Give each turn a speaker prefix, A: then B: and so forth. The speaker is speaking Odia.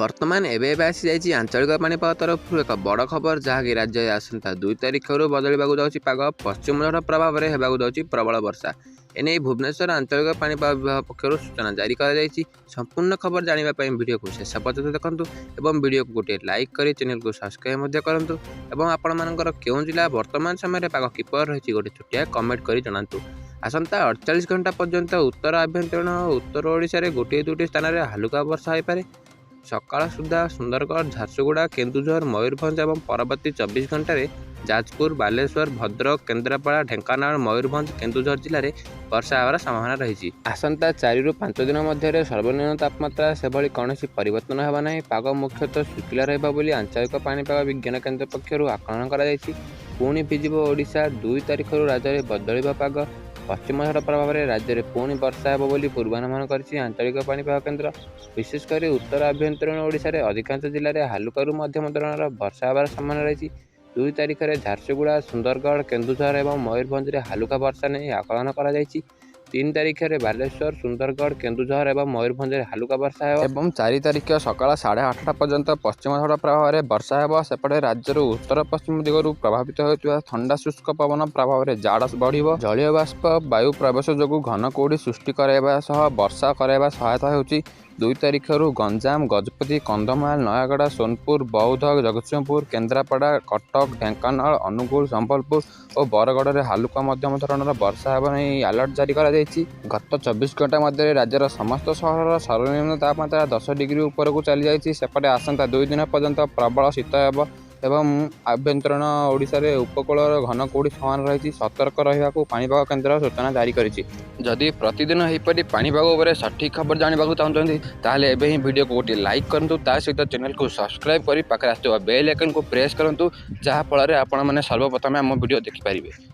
A: ବର୍ତ୍ତମାନ ଏବେ ଏବେ ଆସିଯାଇଛି ଆଞ୍ଚଳିକ ପାଣିପାଗ ତରଫରୁ ଏକ ବଡ଼ ଖବର, ଯାହାକି ରାଜ୍ୟରେ ଆସନ୍ତା 2 ତାରିଖରୁ ବଦଳିବାକୁ ଯାଉଛି ପାଗ। ପଶ୍ଚିମ ଝଡ଼ ପ୍ରଭାବରେ ହେବାକୁ ଯାଉଛି ପ୍ରବଳ ବର୍ଷା। ଏନେଇ ଭୁବନେଶ୍ୱର ଆଞ୍ଚଳିକ ପାଣିପାଗ ବିଭାଗ ପକ୍ଷରୁ ସୂଚନା ଜାରି କରାଯାଇଛି। ସମ୍ପୂର୍ଣ୍ଣ ଖବର ଜାଣିବା ପାଇଁ ଭିଡ଼ିଓକୁ ଶେଷ ପର୍ଯ୍ୟନ୍ତ ଦେଖନ୍ତୁ ଏବଂ ଭିଡ଼ିଓକୁ ଗୋଟିଏ ଲାଇକ୍ କରି ଚ୍ୟାନେଲକୁ ସବସ୍କ୍ରାଇବ୍ ମଧ୍ୟ କରନ୍ତୁ ଏବଂ ଆପଣମାନଙ୍କର କେଉଁ ଜିଲ୍ଲା ବର୍ତ୍ତମାନ ସମୟରେ ପାଗ କିପରି ରହିଛି, ଗୋଟେ ଛୋଟିଆ କମେଣ୍ଟ କରି ଜଣାନ୍ତୁ। ଆସନ୍ତା 48 ଘଣ୍ଟା ପର୍ଯ୍ୟନ୍ତ ଉତ୍ତର ଆଭ୍ୟନ୍ତରୀଣ ଓ ଉତ୍ତର ଓଡ଼ିଶାରେ ଗୋଟିଏ ଦୁଇଟି ସ୍ଥାନରେ ହାଲୁକା ବର୍ଷା ହୋଇପାରେ। ସକାଳ ସୁଦ୍ଧା ସୁନ୍ଦରଗଡ଼, ଝାରସୁଗୁଡ଼ା, କେନ୍ଦୁଝର, ମୟୂରଭଞ୍ଜ ଏବଂ ପରବର୍ତ୍ତୀ 24 ଘଣ୍ଟାରେ ଯାଜପୁର, ବାଲେଶ୍ୱର, ଭଦ୍ରକ, କେନ୍ଦ୍ରାପଡ଼ା, ଢେଙ୍କାନାଳ, ମୟୂରଭଞ୍ଜ, କେନ୍ଦୁଝର ଜିଲ୍ଲାରେ ବର୍ଷା ହେବାର ସମ୍ଭାବନା ରହିଛି। ଆସନ୍ତା 4ରୁ 5 ଦିନ ମଧ୍ୟରେ ସର୍ବନିମ୍ନ ତାପମାତ୍ରା ସେଭଳି କୌଣସି ପରିବର୍ତ୍ତନ ହେବ ନାହିଁ। ପାଗ ମୁଖ୍ୟତଃ ଶୁଖିଲା ରହିବ ବୋଲି ଆଞ୍ଚଳିକ ପାଣିପାଗ ବିଜ୍ଞାନ କେନ୍ଦ୍ର ପକ୍ଷରୁ ଆକଳନ କରାଯାଇଛି। ପୁଣି ଭିଜିବ ଓଡ଼ିଶା। 2 ତାରିଖରୁ ରାଜ୍ୟରେ ବଦଳିବ ପାଗ। ପଶ୍ଚିମ ଝଡ଼ ପ୍ରଭାବରେ ରାଜ୍ୟରେ ପୁଣି ବର୍ଷା ହେବ ବୋଲି ପୂର୍ବାନୁମାନ କରିଛି ଆଞ୍ଚଳିକ ପାଣିପାଗ କେନ୍ଦ୍ର। ବିଶେଷ କରି ଉତ୍ତର ଆଭ୍ୟନ୍ତରୀଣ ଓଡ଼ିଶାରେ ଅଧିକାଂଶ ଜିଲ୍ଲାରେ ହାଲୁକାରୁ ମଧ୍ୟମ ଧରଣର ବର୍ଷା ହେବାର ସମ୍ଭାବନା ରହିଛି। 2 ତାରିଖରେ ଝାରସୁଗୁଡ଼ା, ସୁନ୍ଦରଗଡ଼, କେନ୍ଦୁଝର ଏବଂ ମୟୂରଭଞ୍ଜରେ ହାଲୁକା ବର୍ଷା ନେଇ ଆକଳନ କରାଯାଇଛି। 3 ତାରିଖରେ ବାଲେଶ୍ୱର, ସୁନ୍ଦରଗଡ଼, କେନ୍ଦୁଝର ଏବଂ ମୟୂରଭଞ୍ଜରେ ହାଲୁକା ବର୍ଷା ହେବ ଏବଂ 4 ତାରିଖ ସକାଳ 8:30 ପର୍ଯ୍ୟନ୍ତ ପଶ୍ଚିମ ଝଡ଼ ପ୍ରଭାବରେ ବର୍ଷା ହେବ। ସେପଟେ ରାଜ୍ୟର ଉତ୍ତର ପଶ୍ଚିମ ଦିଗରୁ ପ୍ରଭାବିତ ହେଉଥିବା ଥଣ୍ଡା ଶୁଷ୍କ ପବନ ପ୍ରଭାବରେ ଜାଡ଼ ବଢ଼ିବ। ଜଳୀୟ ବାଷ୍ପ ବାୟୁ ପ୍ରବେଶ ଯୋଗୁଁ ଘନ କୁହୁଡ଼ି ସୃଷ୍ଟି କରାଇବା ସହ ବର୍ଷା କରାଇବା ସହାୟତା ହେଉଛି। 2 ତାରିଖରୁ ଗଞ୍ଜାମ, ଗଜପତି, କନ୍ଧମାଳ, ନୟାଗଡ଼, ସୋନପୁର, ବୌଦ୍ଧ, ଜଗତସିଂହପୁର, କେନ୍ଦ୍ରାପଡ଼ା, କଟକ, ଢେଙ୍କାନାଳ, ଅନୁଗୁଳ, ସମ୍ବଲପୁର ଓ ବରଗଡ଼ରେ ହାଲୁକା ମଧ୍ୟମ ଧରଣର ବର୍ଷା ହେବ ନେଇ ଆଲର୍ଟ ଜାରି କରାଯାଇଛି। ଗତ 24 ଘଣ୍ଟା ମଧ୍ୟରେ ରାଜ୍ୟର ସମସ୍ତ ସହରର ସର୍ବନିମ୍ନ ତାପମାତ୍ରା 10 ଡିଗ୍ରୀ ଉପରକୁ ଚାଲିଯାଇଛି। ସେପଟେ ଆସନ୍ତା 2 ଦିନ ପର୍ଯ୍ୟନ୍ତ ପ୍ରବଳ ଶୀତ ହେବ ଏବଂ ଆଭ୍ୟନ୍ତରୀଣ ଓଡ଼ିଶାରେ ଉପକୂଳର ଘନ କୁହୁଡ଼ି ସମ୍ଭାବନା ରହିଛି। ସତର୍କ ରହିବାକୁ ପାଣିପାଗ କେନ୍ଦ୍ର ସୂଚନା ଜାରି କରିଛି। ଯଦି ପ୍ରତିଦିନ ଏହିପରି ପାଣିପାଗ ଉପରେ ସଠିକ୍ ଖବର ଜାଣିବାକୁ ଚାହୁଁଛନ୍ତି, ତାହେଲେ ଏବେ ହିଁ ଭିଡ଼ିଓକୁ ଗୋଟିଏ ଲାଇକ୍ କରନ୍ତୁ, ତା ସହିତ ଚ୍ୟାନେଲକୁ ସବସ୍କ୍ରାଇବ୍ କରି ପାଖରେ ଆସୁଥିବା ବେଲ୍ ଆଇକନ୍କୁ ପ୍ରେସ୍ କରନ୍ତୁ, ଯାହାଫଳରେ ଆପଣମାନେ ସର୍ବପ୍ରଥମେ ଆମ ଭିଡ଼ିଓ ଦେଖିପାରିବେ।